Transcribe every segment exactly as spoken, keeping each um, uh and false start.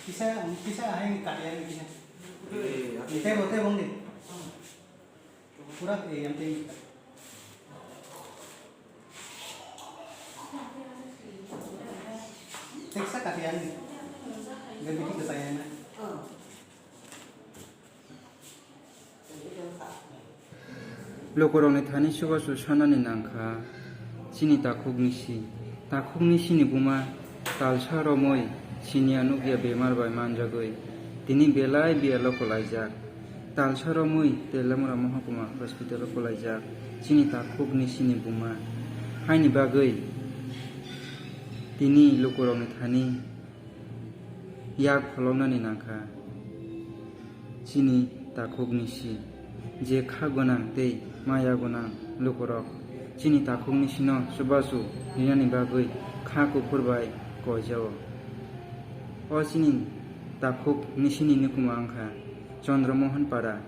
Kisa, kisa ahai katiya ni kisa. Tebo, tebo ni. Pura, eh, yang teng. Teksa katiya ni. Lebih kita sayang na. Lukurokni thani chubachu sanani nangkha chini takhukni si. Takhukni sini buma talsa romwi siniya nukya bemar bai manjagwi tini belai biyalo kwlaijak. Talsa romwi Telamura Mohokuma hospitalo kwlaijak chini takhukni sini buma. Haini bagwi tini lukurokni thani yak pholoknani nangkha chini takhukni si. Je kha gwnang tei maya gwnang lukurok chini takhukni sino chubachu rinani bagwi kha kuphur bai koijao. O chini takhukni sini nukuma wngkha Chandra Mohan Para,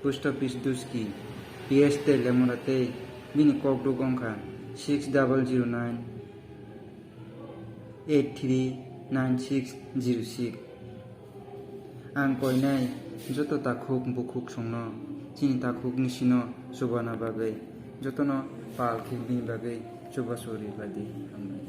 Post Office Duski, P S Telamura tei bini kokduk wngkha six double zero nine eight three nine six zero six. Ang koinai joto takhuk bukhuk songno chini takhukni sino chubana bagwi jotono pal khe bini bagwi chubachu ri bai di. Hambai.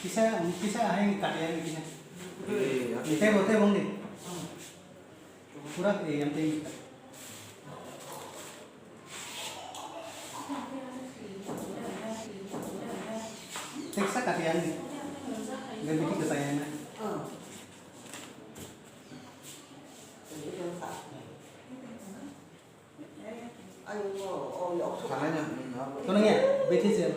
Kisa, kisa ahai katiya ni kisa. Tebo, tebo ni. Pura, eh, yang teng. Teksa katiya ni. Lebih kita sayang na. Kono ya, beti sih.